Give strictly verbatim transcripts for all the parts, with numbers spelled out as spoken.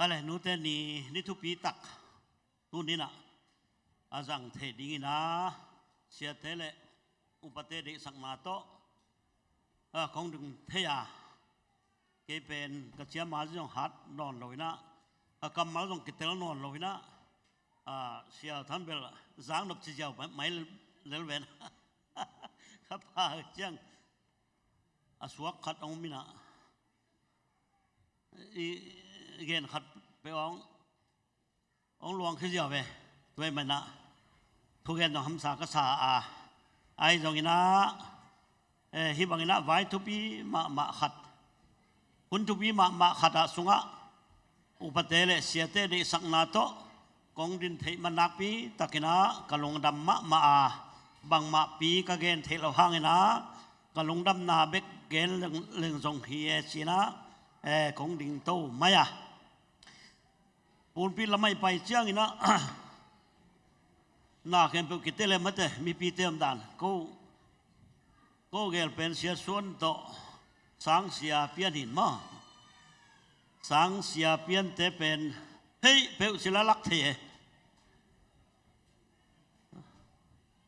Ka le nute ni, ni thupi tak tuni-in ah a zang thei dingin ah siate le upate deihsakna tawh a kong ding thei a, kei pen ka ciamma zong hat nawn lo-in ah, ka kammal zong kitel nawn lo-in ah, a, Sia Than bel zang nop ci ziau mai, mai lel ven. Ka pa ciang a suak khat hong om-in ah, i gen khat peuh hong, hong luang khia ziau ve. Tua ahih manin ah thugen zong hamsa ka sa a, ahi zongin ah, eh, hih bangin ah vai thupi mahmah khat, hun thupi mahmah khat ah sungah upate le siate deihsakna tawh kong din theih man nakpi takin ah ka lungdam mahmah a, bangmahpi ka gen theih loh hangin ah ka lungdamna bek gen leng, leng zong hi e ci-in ah, eh, kong ding to mai a. Pulpit lamah i pai ciangin ah na khempeuh kitel e mate, mipite om dan. Ko, ko gel pen Sia Suan tawh Sang Sia Pian hi-in maw. Sang Sia Piante pen hei peuh cil a lak thei e.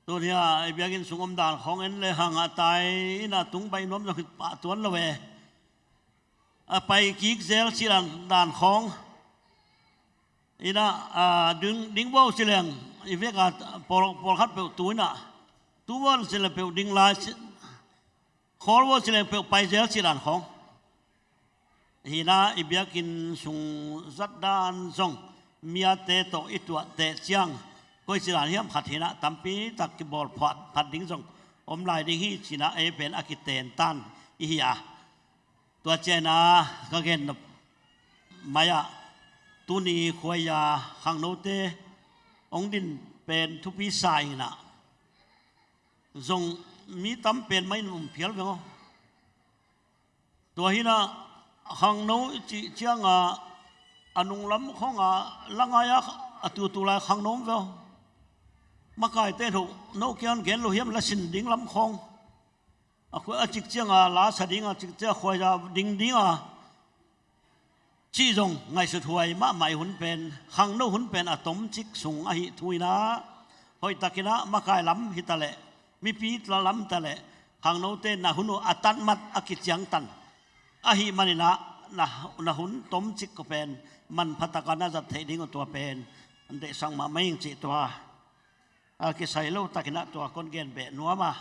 Tuni-a i biakinn sung om dan khawng en le hang a tai-in ah tung baih nuam zong hi pah tuan lo e. A pai kik zel cih dan, dan khawng in ah, a, ding, ding vuau ci leng i vek a pawl, pawlkhat peuh tu-in ah, tu vuau ci leng peuh ding lai ci, khawl vuau ci leng peuh pai zel cih dan khawng. Hi-in ah i biakinn sung zat dan zong miate tawh i tuah teh ciang koi ci dan hiam khat hi-in ah tampi tak kibawl phat, phat ding zong om lai ding hi ci-in ah ei pen a kiten tan i hi a. Tua ciangin ah ka gen nop mai ah, tuni khuai-a khangnote hong din pen thupi sa ing in ah, zong mi tam pen mah in um phial veng aw. Tua hi-in ah khangno i cih ciangah a nunglam khawngah la ngai-a a tutu lai khangno om veng aw. Makaite in hoh, no kiang gen lo hiam, la sin ding lam khawng. A khua a cik ciangah la sa ding a, cik ciangah khuai-a ding ding a cih zong ngaihsut huai mahmah i hun pen, khangno hun pen a tomcik sung ahih thu-in ah, hoihtakin ah makai lam hi taleh, mipi lam taleh, khangnote na hun uh a tatmat a kiciangtan ahih manin ah, na, na hun tomcik ko pen manpha takin na zat theih ding uh tua pen deihsak mahmah ing cih tua a kisai lo takin ah tua kong gen beh nuam a.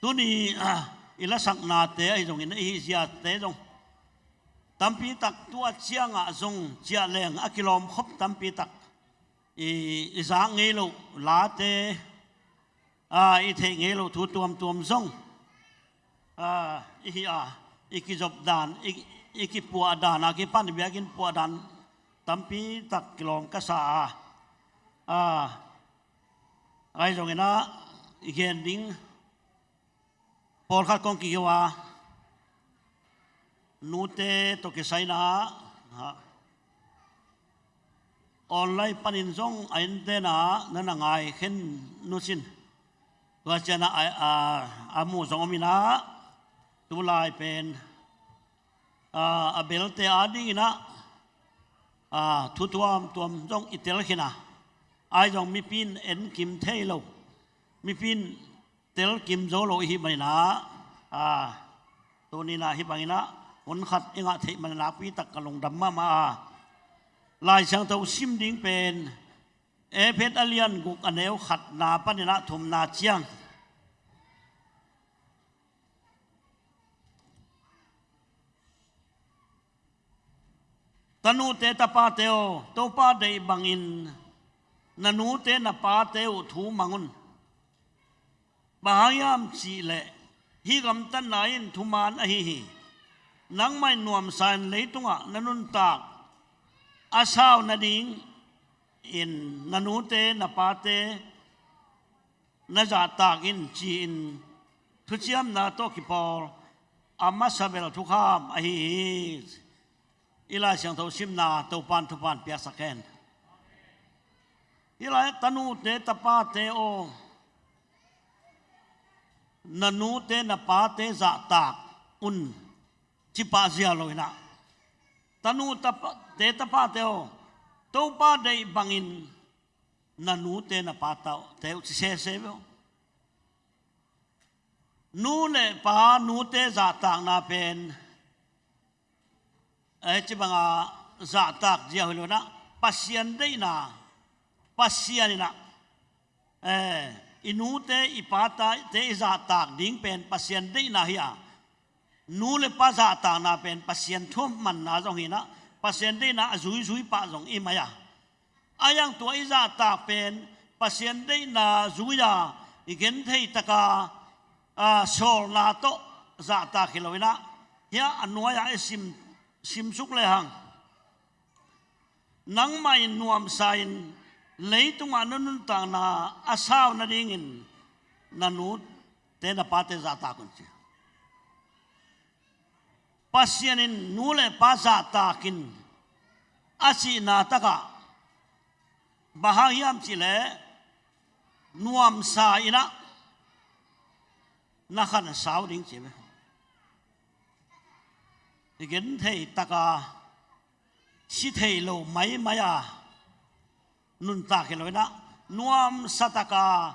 Tuni, ah, i lasaknate ahi zongin, i hih ziate zong tampi tak, tua ciangah zong ciah leng a kilawm khop tampi tak, i, i zak ngei loh late, ah, i theih ngei loh thu tuamtuam zong, ah, i hih a, i kizop dan, i, i kipuah dan a kipan biakinn puah dan tampi tak kilawm ka sa a. Ah, ahi zongin ah i gen ding pawlkhat kong kigiu a, nute tawh kisai-in ah, ah, online panin zong a innte'n ah na na ngai khen nusin. Tua ciangin ah a, a, a mu zong om in ah, tulai pen, a, a belte adingin ah, a, thu tuamtuam zong i tel khin a. Ahi zong mipi in en kim thei lo, mipi in tel kim zo lo i hih manin ah, a, tuni-in ah hih bangin ah hun khat i ngah theih manin nakpi tak ka lungdam mahmah a. Lai Siangtho sim ding pen Efesa a lian guk a neu khatna panin ah thumna ciang. Tanute tapate aw, Topa deih bangin na nute na pate uh thu mang un. Bang hang hiam cih leh hih gamtatna in thuman ahi hi. Nangmah in nuamsa-in leitungah na nuntak a sau nadingin na nute na pate na zahtak in, ci-in thuciamna tawh kipawl a masa bel thukham ahi hi. I Lai Siangtho simna Topa'n thupha piaksak hen. Hih lai, tanute tapate aw, na nute na pate zahtak un, ci pah zia lo-in ah, Tanu tapa, te tapate aw, Topa deih bangin na nute na pate uh ci sese ve aw. Nu le pa nute zahtakna pen, eh, ci banga zahtak zia hi lo in ah, Pasian deihna, Pasian in ah, eh, i nute i pate i zahtak ding pen Pasian deihna hi a, nu le pa zahtakna pen Pasian thu manna zong hi in ah, Pasian deihna a zuizui pah zong i mai a. A iang tua i zahtak pen Pasian deihna zui a, i genthei taka, a, sawlna tawh zahtak hi lo in ah, hia a nuai-ah i sim, simsuk lehang, nangmah in nuamsa in leitungah na nuntakna a sau nadingin na nute na pate zahtak un ci. Pasian in nu le pa zahtak in a cihna takah bang hang hiam cihleh, nuamsa in ah na khan sau ding ci ve. I genthei taka si thei lo maimai a nuntak hi lo in ah, nuamsa taka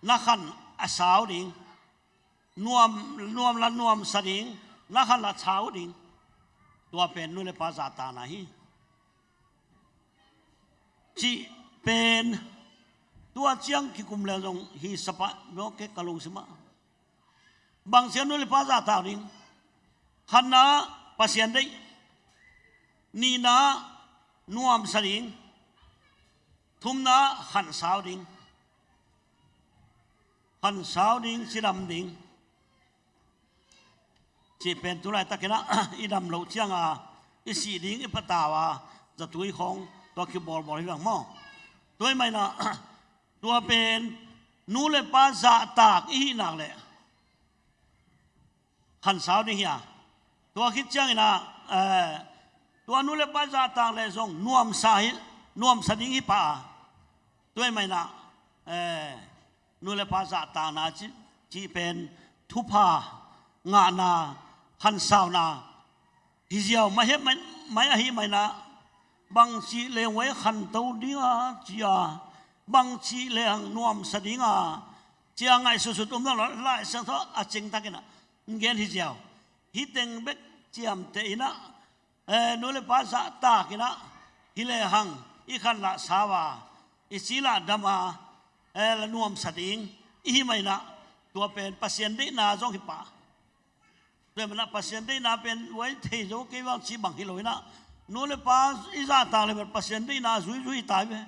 na khan a sau ding, nuam, nuam la nuamsa ding, na khan la sau ding. Tua pen nu le pa zahtakna hi. Cih pen tua ciang kikum le zong hi sapa mawk kei ka lungsim ah. Bang sia nu le pa zahtak ding? Khatna, Pasian deih. Nihna, nuamsa ding. Thumna, khan sau ding. Khan sau ding, cidam ding. Cih pen tu laitakin ah i dam loh cianga i sih ding i patau a, zatui khawng tua kibawlbawl hi vang maw? Tua ahih manin ah, tua pen nu le pa zahtak i hih nak leh khan sau ding hi a. Tua khit ciangin ah, eh, tua nu le pa zahtak leh zong nuamsa hi, nuamsa ding hi pah a. Tua ahih manin ah, eh, nu le pa zahtakna ci, cih pen thupha ngahna, khansauna hi ziau mah hi mai, mai ahih manin ah, bangci leng vai khanto ding a ci a, bangci leng nuamsa ding a ci a ngaihsutsut om lo, Lai Siangtho a cingtakin ah gen hi ziau. Hih teng bek ciamteh in ah, eh, nu le pa zahtak in ah, hi lehang i khanlah sau a, i ci lah dam a, eh, la nuamsa ding i hih manin ah, tua pen Pasian deihna zong hi pah. Tua ahih manin ah Pasian deihna pen vai thei zo kei vang cih bang hi lo in ah, nu le pa i zahtak leh pen Pasian deihna zuizui hi ta hi ve.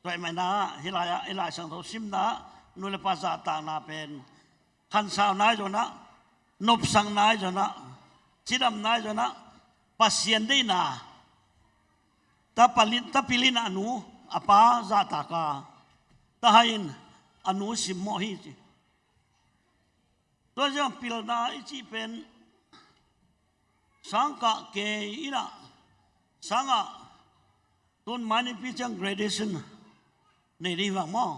Tua ahih manin ah hih lai-ah i Lai Siangtho simna ah nu le pa zahtakna pen khansauna ahi zongin ah, nopsakna ahi zongin ah, cidamna ahi zongin ah, Pasian deihna, ta pal in, ta pil in a nu a pa zahtak a, ta hai in a nu simmawh hi ci. Tua ciang pilna i cih pen sangkah kei in ah, sangah tun mai nipi ciang graduation nei ding hi vang maw?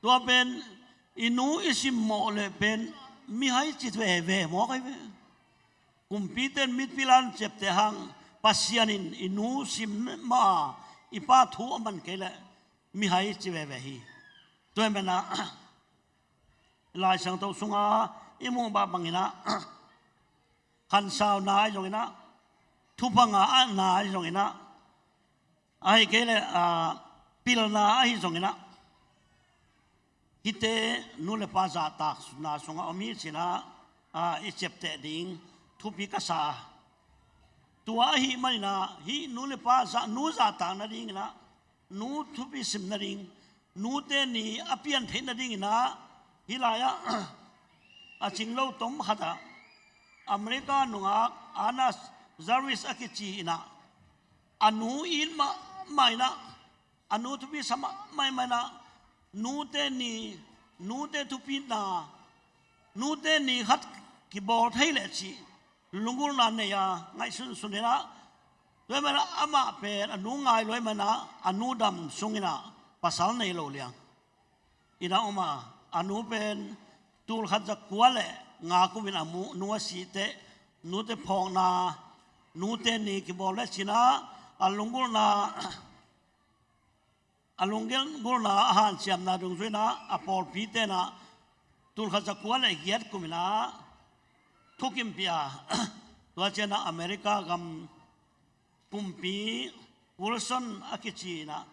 Tua pen i nu i simmawh leh pen mihai ci veve mawk ahi ve. Kumpite in mitpil in ciapteh hang, Pasian in i nu sim mah a, i pa thu a man kei leh mihai ci veve hi. Tua ahih manin ah Lai Siangtho sunga i muh mah bangin ah, khansauna ahi zongin ah, thupha ngahna ahi zongin ah, ahih kei leh, ah, pilna ahi zongin ah, hihte nu le pa zahtakna sungah om hi ci-in ah, ah, i ciapteh ding thupi ka sa. Tua ahih manin ah, hih nu le pa zah, nu zahtak nadingin ah, nu thupi sim nading, nute ni a pian theih nadingin ah, hih lai-ah a cing lo tom khatah America nungak Anna Jarvis a kici in ah, a nu it mahmah in ah, a nu thupi sa mahmah in ah, nute ni, nute thupina, nute ni khat kibawl thei leh cih lunggulhna nei a, ngaihsunsun in ah, tua ahih manin ah amah pen a nu ngai lua ahih manin ah, a nu dam sungin ah pasal nei lo liang in ah om a, a nu pen tul khat za kua le nga kumin a mu, nu a sih teh, nute phawkna nute ni kibawl le cinah a lunggulhna, a lunggulhna a hanciamna dungzui inah a pawlpi tenah tulkhat zakua le giat kum inah thukimpih a, tua cianah America gam kumpi Wilson a kici inah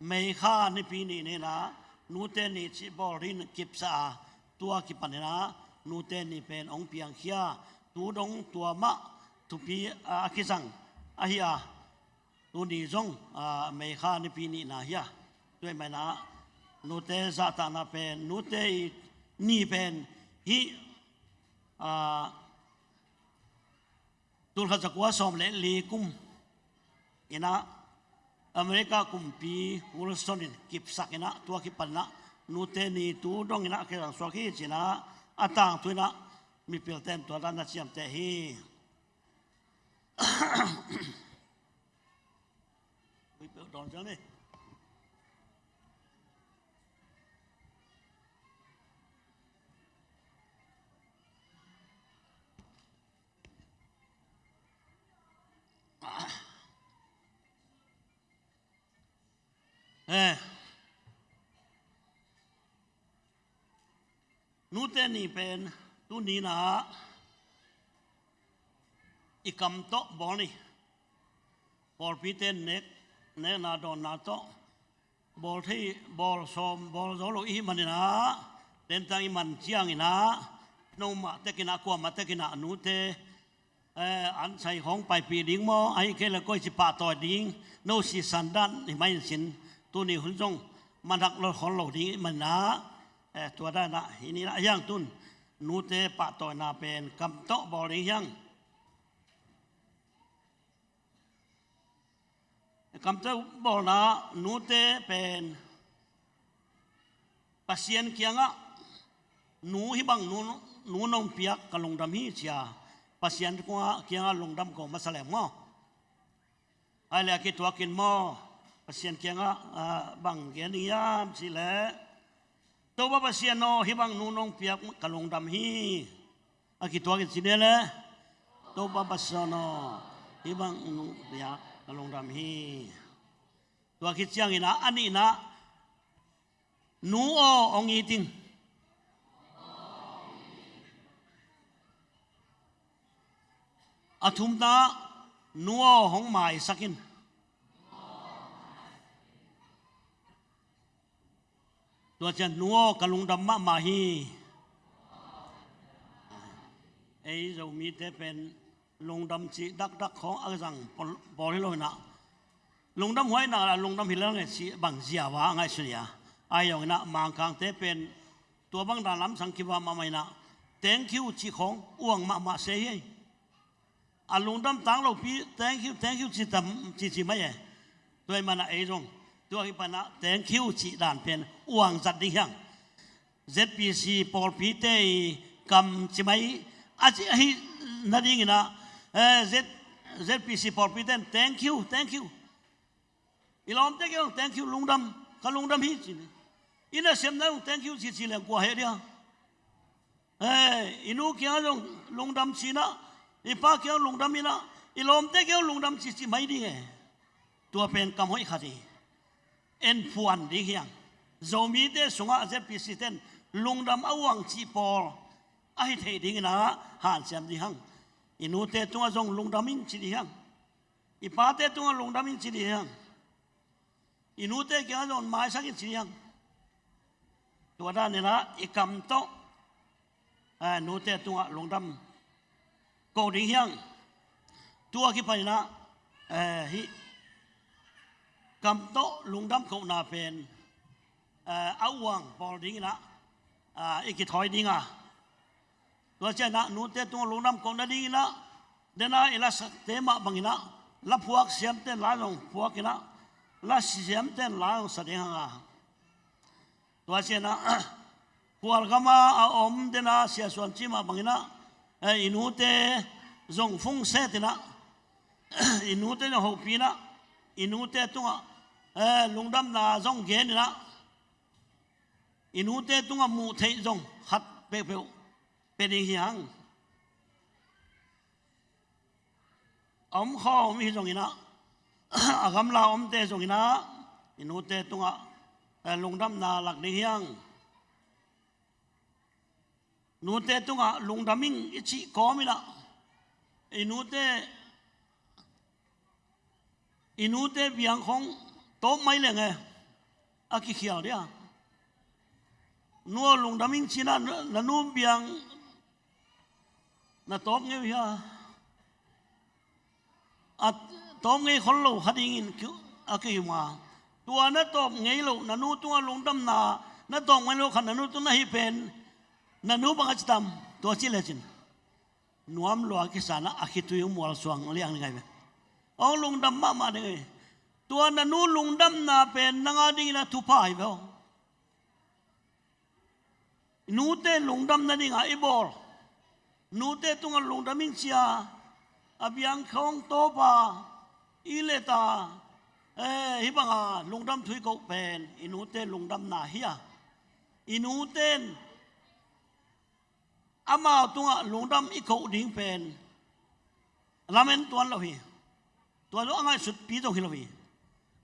May kha nipi nih ni inah nute ni cih bawl dingin kipsak a, tua kipan inah nute ni pen hong piangkhia, tu dong tua mah thupi a, a kizang ahi a, tuni zong, a, May kha nipi nihna hi a, tua ahih manin ah nute zahtakna pen, nute i ni pen hih, a, tulkhat zakua sawm le li kum inah America kumpi Wilson in kipsak inah tua kipan inah nute ni tu dong inah a kizang suak hi ci inah a tangthu inah mipilte'n tua dan na ciamteh hi. Eh. Nute ni pen tuni inah i kam tawh bawl ni. Pawlpite nek, nekna dawnna tawh bawl thei, bawl sawm, bawl zo lo i hih manin ah, tentang i man ciangin ah, nomah tek inah, kuamah tek inah nute, eh, an sai khawng paipih ding maw, ahih kei leh koici pahtawi ding, no sisan dan hi mah in cin, tuni hun zong manhak lo khol lo ding hi manin ah, eh, tua dan inah, hi ni inah hiang tun, nute pahtawina pen kam tawh bawl ding hiang. Kam tawh bawlna, nute pen Pasian kiangah, nu hih bang nu, nu nong piak ka lungdam hi ci a, Pasian kiangah lungdam ko masa leng maw. Ahih leh a kituakin maw, Pasian kiangah, ah, bang gen ding hiam cih leh, Topa Pasian aw, hih bang nu nong piak ka lungdam hi. A kituakin ci ni leh, Topa Pasian aw, hih bang nu piak ka lungdam hi. Tua khit ciangin ah, a nihna, nu aw hong it ing. A thumna, nu aw hong maisak in. Tua ciang nu aw ka lungdam mahmah hi. Ei Zomite pen lungdam cih dakdak khawng a zang pawl, pawl hi lo inah, lungdam huai inah lungdam hi leng e cih bang ziau a ngaihsun hi a. Ahi zongin ah Mangkangte pen tua bang dan lamsang kiva mahmah inah, thank you cih khawng uang mahmah se hi. A lungdam tang lopi, thank you, thank you ci tam, ci ci mai e. Tua ahih manin ah ei zong tua hi pan ah thank you cih dan pen uang zat ding hiang. Z P C pawlpite i kam ci mai a ci ahi nadingin ah, eh, Z, Z P C pawlpite in thank you, thank you. I lawmte kiang thank you, lungdam, ka lungdam hi ci ni. I nasepna zong thank you ci ci leng kua heh dia. Eh, i nu kiang zong lungdam ci inah, i pa kiang lungdam inah, i lawmte kiang lungdam ci ci mai ding e. Tua pen kam hoih khat hi. En phuan ding hiang. Zomite sungah Z P C ten lungdam a uang cih pawl ahi thei dingin ah hanciam ding hiang. I nute tungah zong lungdam in ci ding hiang. I pate tungah lungdam in ci ding hiang. I nute kiangah zong maisak in ci ding hiang. Tua dan inah i kam tawh, eh, nute tungah lungdam ko ding hiang. Tua kipan inah, eh, hih kam tawh lungdam kohna pen, eh, a uang pawl ding inah, ah, i kithawi ding a. Tua ciang inah nute tungah lungdam kohna ding inah, den a i lasakte mah bang inah, la phuak siamte in la zong phuak inah, la si siamte in la zong sa ding hang a. Tua ciang inah, khualgam a a om den a Sia Suan Ci mah bang inah, eh, i nute zong fungset inah, i nute zong hopih inah, i nute tungah, eh, lungdamna zong gen inah, i nute tungah muh theih zong khat peuhpeuh pia ding hiang. A om khawm hi zongin ah, a gamla omte zongin ah, i nute tungah, eh, lungdamna lak ding hi hang. Nute tungah lungdam ing i cih kawmin ah, i nute, i nute biang khawng tawp mai leng e, a kikhial dia. Nu aw, lungdam ing ci-in ah, na, na nu biang na tawp ngei uh hia? A tawp ngei khol lo kha dingin ki, a kihim a. Tua na tawp ngei loh, na nu tungah lungdamna na tawp ngei loh khat na nu tung na hih pen, na nu bang a ci tam? Tua ci lecin nuam lua kisa-in ah, a khitui uh mualsuang liang ding ahi ve. Hong lungdam mahmah ding hi. Tua na nu lungdamna pen nang a dingin ah thupha hi ve aw. Nute lungdam nadingah i bawl, nute tungah lungdam ing ci-a, a biang khawng tawp a, i let a, eh, hih banga lungdam thu i koh pen i nute lungdamna hi a. I nute in amau tungah lungdam i koh ding pen lamen tuan lo hi. Tua zong a ngaihsutpi zong hi lo hi.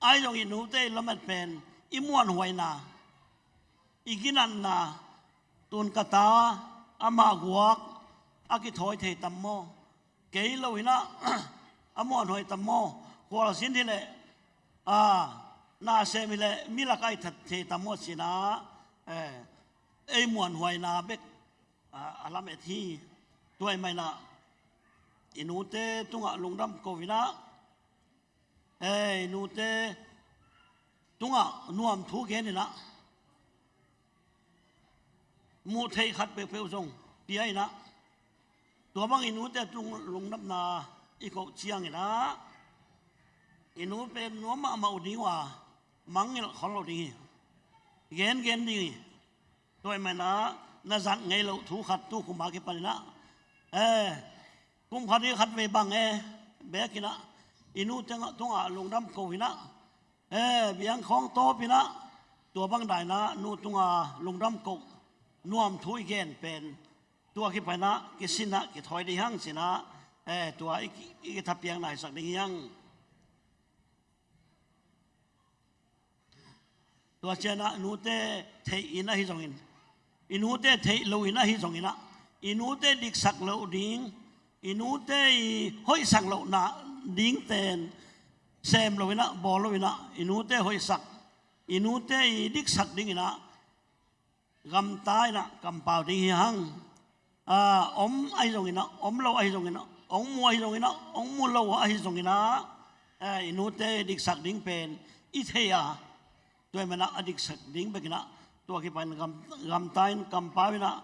Ahi zongin i nute i lamen pen i muanhuaina, i ginatna, tun ka ta, amah guak a kithawi thei tam maw? Kei lo-in ah, a muanhuai tam maw? Khualzin hi leh, a, nasem hi leh mi lakah i that thei tam maw ci-in ah, eh, ei muanhuaina bek a, a lamet hi. Tua ahih manin ah i nute tungah lungdam ko-in ah, eh, i nute tungah nuam thu gen-in ah, muh theih khat peuhpeuh zong pia-in ah, tua bang i nute tung lungdamna i koh ciangin ah, i nu pen nuam mahmah uh ding uh a, mangngilh khol lo ding hi. Gengen ding hi. Tua ahih manin ah na zat ngei loh thu khat tu kum a kipanin ah, eh, kum khat i khat vei bang e, bekin ah i nu tungah, tungah lungdam ko-in ah, eh, biang khawng tawpin ah, tua bang dan-in ah nu tungah lungdam koh, nuam thu i gen pen, tua kipanin ah kisin ah kithawi ding hi hang ci-in ah, eh, tua i ki, i kithapiakna hisak ding hi hang. Tua ciangin ah nute theih in ahi zongin, i nute theih loin ahi zongin ah, i nute diksak loh ding, i nute i hoihsak lohna dingten sem loin ah, bawl loin ah, i nute hoihsak, i nute i diksak dingin ah, gamta-in ah kampau ding hi hang. A, om ahi zongin ah, om lo ahi zongin ah, hong mu ahi zongin ah, hong mu lo ahi zongin ah, eh, i nute diksak ding pen i thei a, tua ahih manin ah a diksak ding bekin ah, tua kipan gam, gamta-in kampau-in ah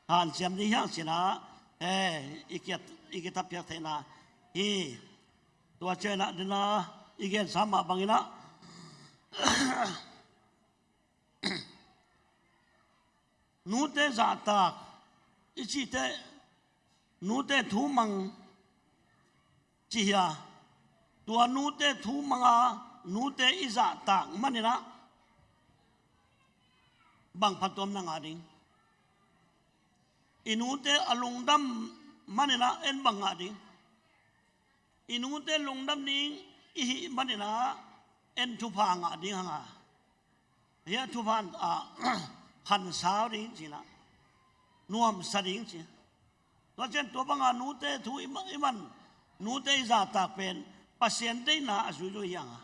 hanciam ding hi hang ci-in ah, eh, i kiat, i kithapiak theihna hi. Tua ciangin ah, den a i gensa mah bangin ah, nute zahtak i cihte, nute thu mang ci hi a, tua nute thu mang a, nute i zahtak manin ah bang phattuamna ngah ding? I nute a lungdam manin ah en bang ngah ding? I nute lungdam ding i hih manin ah en thupha ngah ding hang a, hia thupha, ah, khansau ding ci-in ah, nuamsa ding ci. Tua ciang tua banga nute thu i ma, i man, nute i zahtak pen Pasian deihna a zuizui hi hang a.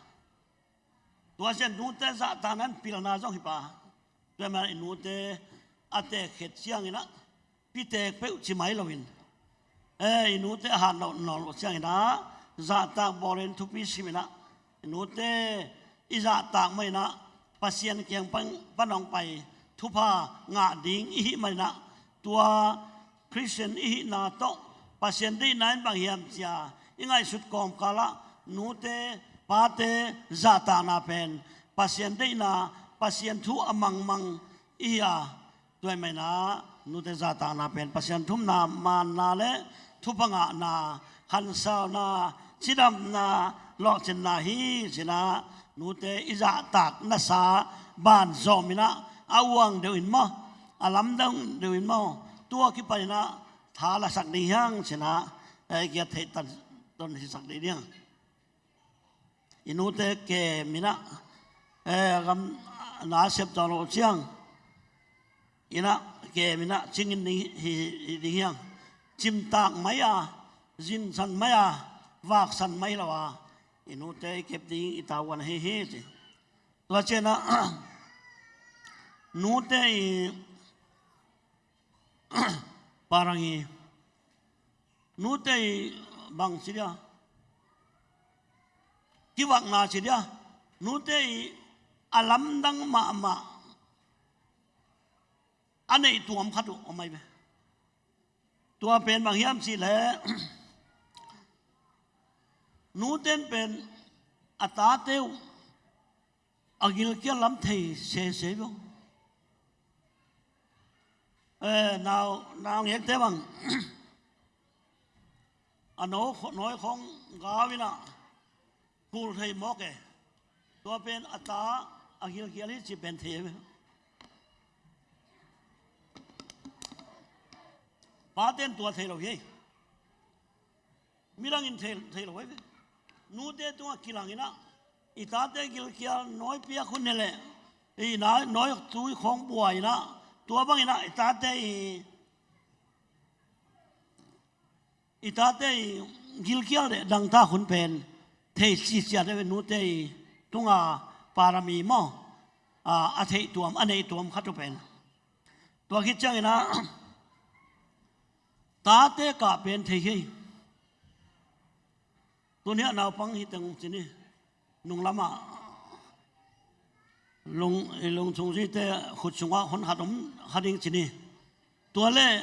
Tua ciang nute zahtakna in pilna zong hi pah. Tua ahih manin i nute a teek khit ciangin ah, piteek peuh ci mai loin, eh, i nute a hat nawn loh ciangin ah, zahtak bawlin thupi simin ah, i nute i zahtak mahin ah, Pasian kiang pan, pan hong pai thupha ngah ding i hih manin ah, tua Khristian i hihna tawh Pasian deihna in bang hiam ci-a i ngaihsut kawmkal ah, nute pate zahtakna pen Pasian deihna, Pasian thu a mangmang i hi a, tua ahih manin ah nute zahtakna pen Pasian thumna, manna le thupha ngahna, hansauna, cidamna, lawhcinna hi ci-in ah, nute i zahtak nasa banzawmin ah, a uang deuh in maw, a lamdang deuh in maw, tua kipanin ah tha lasak ding hi hang ci-in ah, eh, i kiat theih tan, ton hisak dih ding. I nute kem in ah, eh, gam na sep zaw lo ciang in ah, kem in ah cingin ding hi, hi ding hiang. Cimtak mai a, zinsan mai a, vaksan mai lo a, i nute i kep ding i tavuan ahi hi ci. Tua ciang ah nute i parang i, nute i bang ci dia, kivakna ci dia, nute i a lamdang mahmah a neih tuam khat uh om ai ve. Tua pen bang hiam cih leh, nute in pen a tate uh a gilkial lam thei sese uh. Eh, nau, naungekte bang a no, nawi khawng gau in ah phul thei mawk e. Tua pen a ta a gilkial hi cih pen thei e. Pate in tua thei lo hi. Midang in thei, thei lo hi ve. Nute tungah kilang in ah i tate gilkial nawi piak hun hi leh, i na, nawi tui khawng buai in ah, tua bang in ah i tate i, i tate i gilkial le dangtak hun pen thei ciciat hi ve. Nute i tunga parami maw, a, a theih tuam, a neih tuam khat uh pen. Tua khit ciang in ah tate kah pen thei hi. Tuni ah naupang hi teng ci ni. Nunglam ah lung, i lungchung zite khut sungah hon khat om kha ding ci ni. Tua leh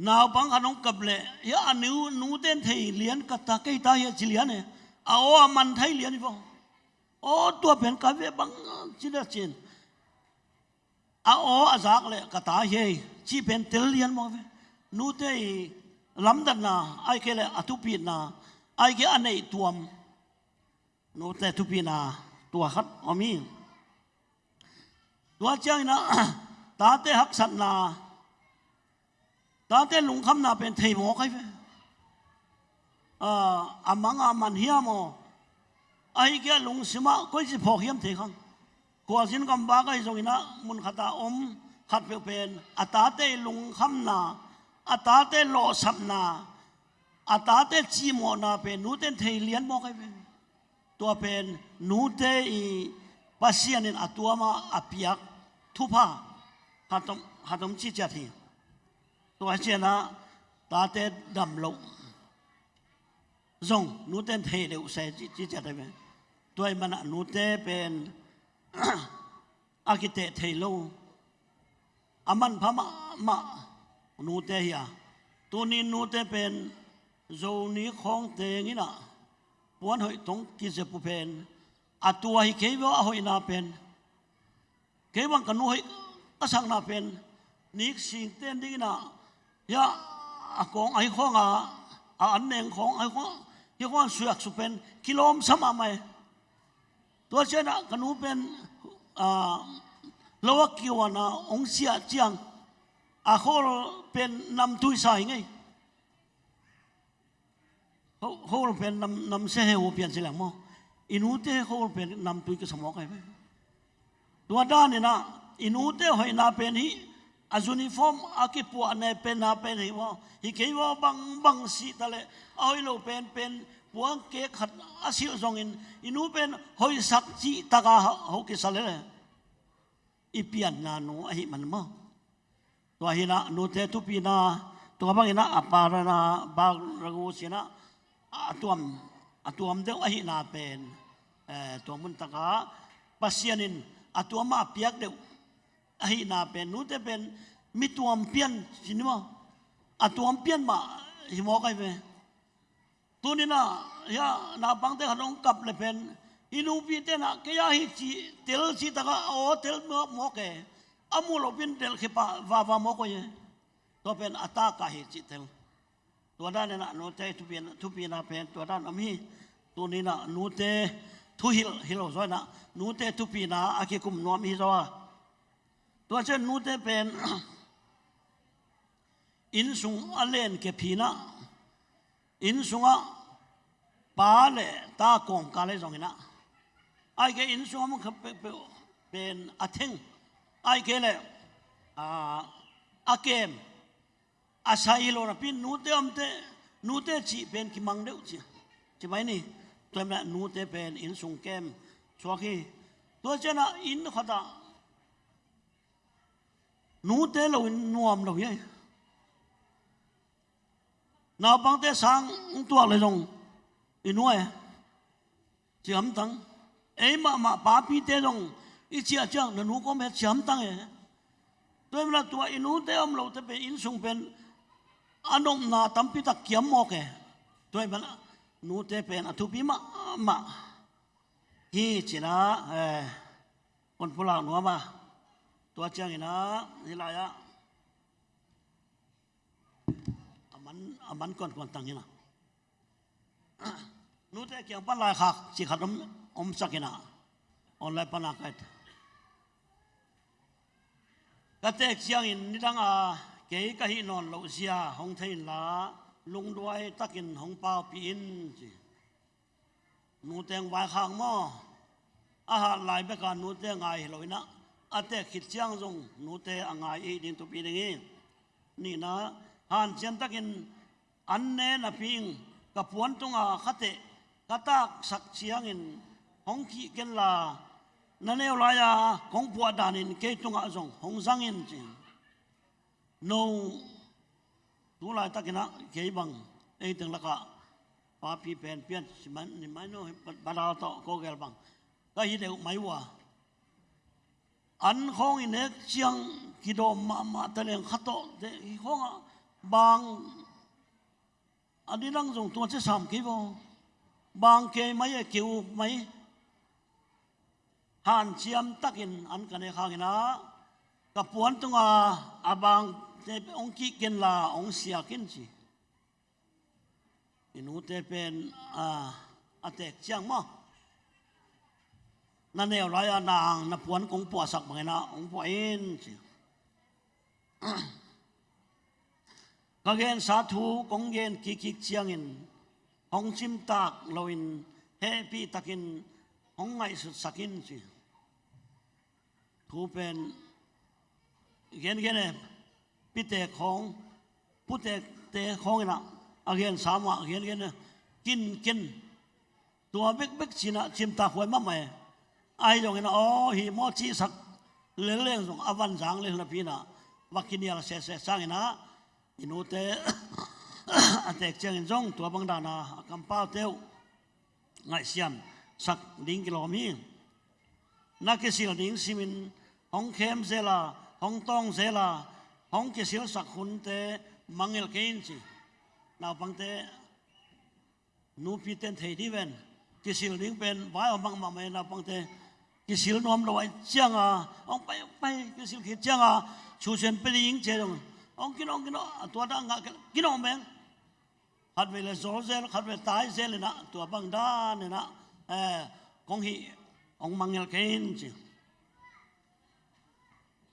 naupang khat hong kap leh, hia a nu, nute in thei lian ka ta, kei ta hi a ci lian e. A aw a man thei lian hi vaw. Aw, tua pen ka ve bang ci lian cin. A aw a zak leh ka ta hi ei cih pen tel lian mawk ve. Nute i lamdanna, ahih kei leh a thupitna, ahih kei a neih tuam. Nute thupitna tua khat om hi. Tua ciangin ah tate haksatna, tate lungkhamna pen thei mawk ai ve. A, a mang a man hiam aw. Ahih kei a lungsim ah koici phawk hiam thei khang. Khualzin gamvak ahi zongin ah mun khat a om khat peuh pen a tate lungkhamna, a tate lawhsapna, a tate cimawhna pen nute in thei lian mawk ai ve. Tua pen nute i Pasian in a tuam a a piak thupha hatom, hatom ciciat hi. Tua ciang ah tate dam loh zong nute in thei deuh se ci, ciciat hi ve. Tua ahih man ah nute pen a kiteh thei lo, a manpha mahmah nute hi a. Tuni nute pen Zoni khawng teng in ah puan hoih tong kizep uh pen a tua hi kei vaw a hoihna pen. Kei bang ka nu hoih ka sakna pen nik sing ten ding in ah, hia a kawng ahi khawng a, a an neng khawng ahi khawng, hia khawng suak su pen kilawm sa mahmah e. Tua ciang ah ka nu pen, a, lo a kiuan a hong siah ciang a khawl pen namtui sa hi ngei. Khawl, khawl pen nam, namsia he hu pian si leng maw. I nute khawl pen namtui kisa mawk ai ve. Tua dan in ah i nute hoihna pen hi, a uniform a kipuahna pen na pen hi maw. Hi kei maw bangbang sih ta leh a hoih lo pen, pen puang kek khat a silh zongin i nu pen hoihsak cih tak a ho, ho kisa leh leh i pianna nu ahih man maw. Tua hi in ah nute thupina, tua bang in ah a parana bak ragu sin ah a tuam, a tuam deuh ahihna pen, eh, tua mun tak ah Pasian in a tuam a piak deuh ahihna pen, nute pen mi tuam pian sin maw. A tuam pian mah hi mawk ai ve. Tuni in ah, hia, naupangte khat hong kap leh pen, i nupite in ah, kei a hi cih, tel cih tak ah, aw tel mawk, mawk e. A muh loh pen tel khia pah, vava mawk e. Tua pen a tak a hi cih tel. Tua dan in ah, nute thupina, thupina pen, tua dan om hi. Tuni in ah, nute thuhilh, hilh lo zaw in ah, nute thupina a kikum nuam hi zaw a. Tua ciang nute pen, inn sung a len kep hi in ah, inn sungah pa le ta kawmkal ahi zongin ah, ahih kei leh innsung a mang khat peuhpeuh pen a theng, ahih kei leh a kem, a sai hi lo napi-in nute omte, nute cih pen kimang deuh ci, ci mai ni. Tua ahih manin nute pen innsung kem suak hi. Tua ciangah inn khatah nute loin nuam lo hi. Naupangte sang tuak le zong i nu e, ci hamtang. Ei mahmah papite zong i ciah ciang na nu kawm e, ci hamtang e. Tua ahih manin tua i nute om lote pen innsung pen a nopna tampi tak kiam mawk e. Tua ahih manin nute pen a thupi mahmah hi ci-in ah, eh, kon pulak nuam a. Tua ciangin ah hih lai-ah a man, a man kuankuan tang hi na. Nute kiang pan laikhak cih khat om, omsak in ah, online pan a ka et. Ka teek ciangin nidang a kei ka hih nawn loh zia hong thei inla, lungduai takin hong paupih in, ci. Nute hong vaikhak maw? A hat lai beka nute a ngai hi lo in ah, a teek khit ciang zong nute a ngai i hih ding thupi ding hi. Nihna, hanciam takin an ne napi-in ka puan tunga ka teh, ka taksak ciangin hong kih kenla, na neu lai-a kong puah danin kei tungah zong hong zang in, ci. No, tu laitakin ah kei bang, ei teng lakah papi pen pian si man ni mai no, badal tawh ko gel bang ka hi deuh mai uh a. An khawng i nek ciang kidawm mahmah ta leng kha tawh te hi khawngah bang a didang zong tua cia sam kei vaw. Bang kei mai e, ki-uk mai. Hanciam takin an ka nek hangin ah ka puan tunga a bangte hong kih kenla hong siak in, ci. I nute pen, a, a teek ciang maw, na neu lai-a na ang na puan kong puahsak bangin ah hong puah in, ci. Ka gensa thu kong gen kikkik ciangin hong cimtak loin hehpih takin hong ngaihsutsak in, ci. Thu pen gengen e, pite khawng, pute te khawngin ah a gensa mah gengen e, kinken. Tua bekbek ci-in ah cimtak huai mahmah e. Ahi zongin ah aw hih maw cihsak lel leng zong a van zang lel napi-in ah va kinial sehseh sangin ah i nute a teek ciangin zong tua bang dana a kampaute uh ngaihsiamsak ding kilawm hi. Na kisil ding simin hong khem zel a, hong tawng zel a, hong kisilsak hunte mangngilh kei in, ci. Naupangte, nupite in thei dih ven. Kisil ding pen vai a om mahmah mah e, naupangte. Kisil nuam lo ahih cianga hong pai, hong pai, kisil khit cianga susian pia ding ci-a dong hong kinawh, hong kinawh, a tua dah ngah kinawh meng. Khatvei le zawl zel, khatvei tai zel in ah, tua bang dan in ah, eh, kong hih hong mangngilh kei in, ci.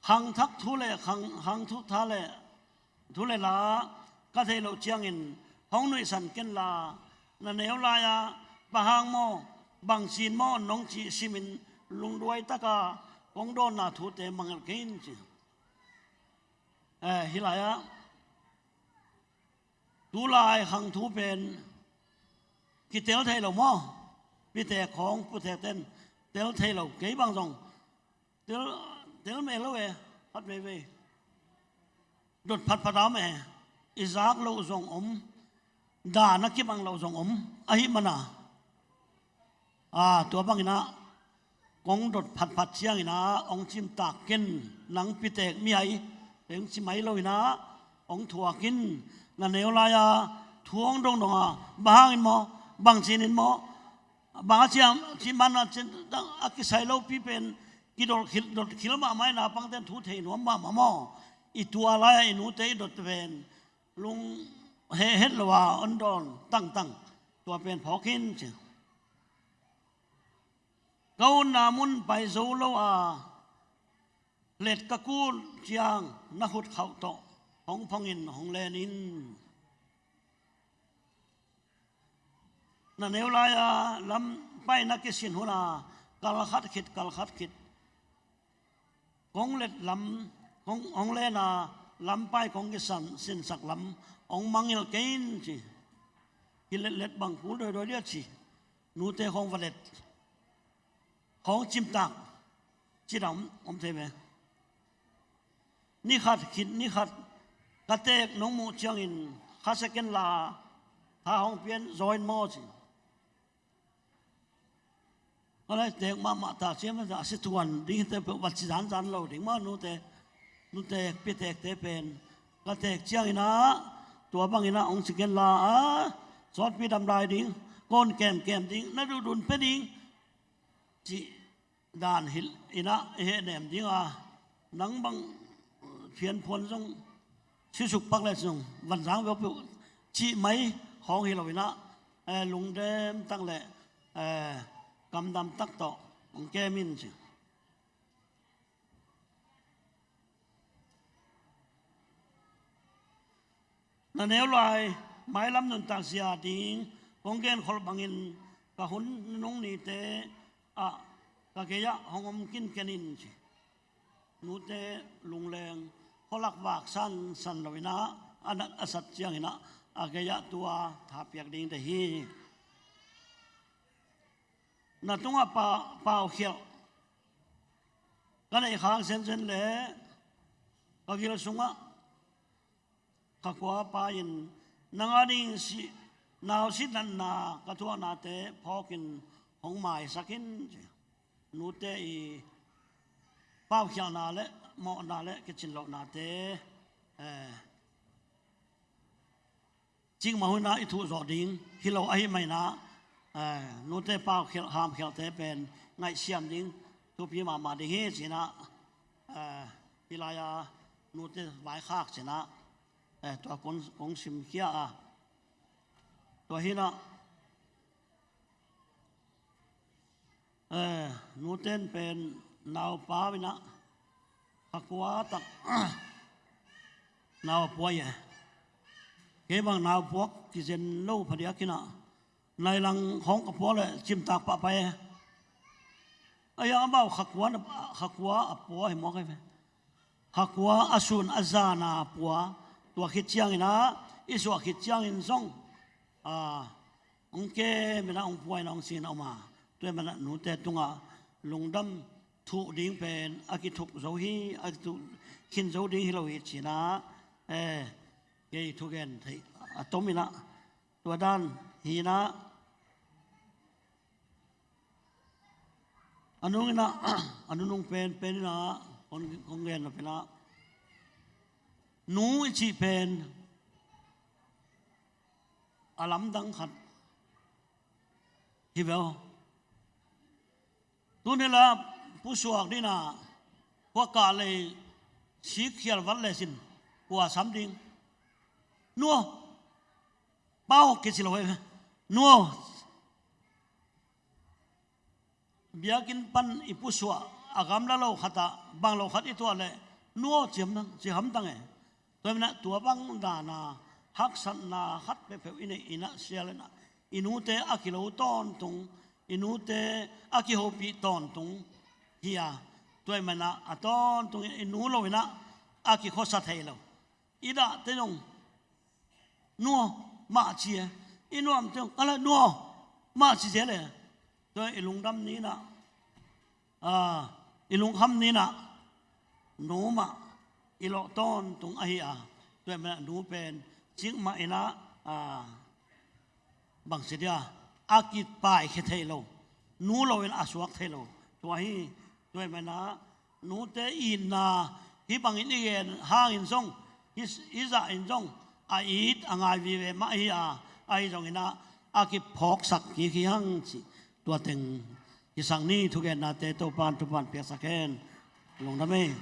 Khangthak thu le, khang, khangthak thu le, thu le la ka theih loh ciangin hong nuihsan kenla, na neu lai-a bang hang maw, bang ci-in maw nong cih simin lungduai taka kong dawnna thute mangngilh kei in, ci. Eh, hih lai-ah tulai khangthu pen kitel thei lo maw? Pite khawng, putekte in tel thei lo, kei bang zong tel, tel meh lo e, khat veivei. Dot phatphat a om e, i zak loh zong om, dan a kibang loh zong om, ahih manin ah, tua bangin ah kong dot phatphat ciangin ah hong cimtak ken, nang pitek mihai, hong ci mai lo in ah hong thuak in, na neu lai-a thu hong dongdong a, bang hangin maw, bang ci-in maw, bang a ciam, ci man a, ci dang a kisai lopi pen kidot khil, dot khil mahmah in ah, naupangte in thu thei nuam mahmah maw? I tua lai-a i nute i dot pen lung heh het lo a hong dawn tangtang, tua pen phawk in, ci. Ka utna mun pai zo lo a, let ka kul ciang na khut khauh tawh hong phong in hong len in. Na neu lai-a lam paina kisin hun a, kal khat khit, kal khat khit kong let lam, kong, hong len a, lam pai kong kisan, sinsak lam hong mangngilh kei in ci. Kiletlet bang kul dawidawi dia ci. Nute khawng va let, khawng cimtak cih dan om thei ve. Ni khat khit ni khat ka teek nong muh ciangin, kha second la tha hong pia in, zaw in maw ci. Ka lai teek mahmah ta ciang, a si tuan ding hi te peuh va ci zanzan lo ding maw, nute, nute piateekte pen. Ka teek ciangin ah, tua bangin ah hong ci ken la a, sawtpi dam lai ding, kawn kemkem ding, na duhdun pia ding cih dan hilh in ah i hehnem ding a, nang bang phianphuan zong, sisuk pak le zong van zang veu peuh cih mai khawng hi lo in ah, eh, lungdam tak le, eh, kamdam tak tawh hong kem in ci. Na neu lai, mailam nuntak zia ding kong genkholh bangin, ka hun nunung nite ah ka gei-ah hong om kinken in ci. Nute lungleng, khualak vak sansan lo in ah, a nat a sat ciangin ah a gei-ah tu-a tha piak ding deih hi. Na tungah pa, paukhialh ka neih khak zenzen le ka gil sungah kha kua pa in, nang a ding si, nau si natna ka thuaknate phawkin hong maisak in ci. Nute i paukhialhna le mawhna le kicin lohnate, eh, cikmah hun ah i thuhzawh ding hi lo ahih manin ah, eh, nute paukhialh hamkhialhte pen ngaihsiam ding thupi mahmah ding hi ci-in ah, eh, hih lai-a nute vaikhak ci-in ah, eh, tua kong, kong simkhia a, tua hi-in ah, eh, nute in pen naupa in ah, kha kua tak nau a pua hi e. Kei bang nau puak kizen lo phadiak in ah, nai lang khawng ka pua le cimtak pahpah e. A hiang amau kha kua na, kha kua a pua hi mawk hi ve. Kha kua a sun a zan a pua, tua khit ciangin ah, i suah khit ciangin zong, a, hong kem in ah, hong pua in ah, hong si in ah om a. Tua ahih manin ah nute tungah lungdam thuh ding pen a kithuh zo hi, a kithuh khin zo ding hi lo hi ci-in ah, eh, kei thugen theih a tom in ah, tua dan hi-in ah, a nung in ah, a nunung penpen in ah, kong, kong gen nop in ah, nu i cih pen a lamdang khat hi ve aw. Tuni-in ah pusuak ding in ah, khuakah lei sikkhial vat le sin, kua sam ding? Nu aw, Pa aw kici lo hi ve. Nu aw, biakinn pan i pusuah a gamla lo khat ah bang lo khat i tuah leh, nu aw ci hamtang, ci hamtang e. Tua ahih manin ah tua bang dan a haksatna khat peuhpeuh i neih in ah, sial in ah, i nute a kilo tawntung, i nute a kihopih tawntung hi a. Tua ahih manin ah a tawntung in i nu lo in ah a kikhuasa thei lo. I dahte zong, nu aw, mah ci e. I nuamte zong, a la, nu aw, mah ci zel e. Tua i lungdam ni-in ah, a, i lungkham ni-in ah, nu mah i lawh tawntung ahi a. Tua ahih manin ah nu pen cikmah in ah, a, bang ci dia, a kipaikhia thei lo, nu lo in a suak thei lo. Tua hi, tua ahih manin ah nute itna hih bangin i gen hangin zong, hih, hih zah in zong a it a ngai vive mah hi a, ahi zongin ah a kiphawksak kik hi hang cih tua teng hi sang ni. Thugennate Topa'n thupha piaksak hen. Lungdam ei.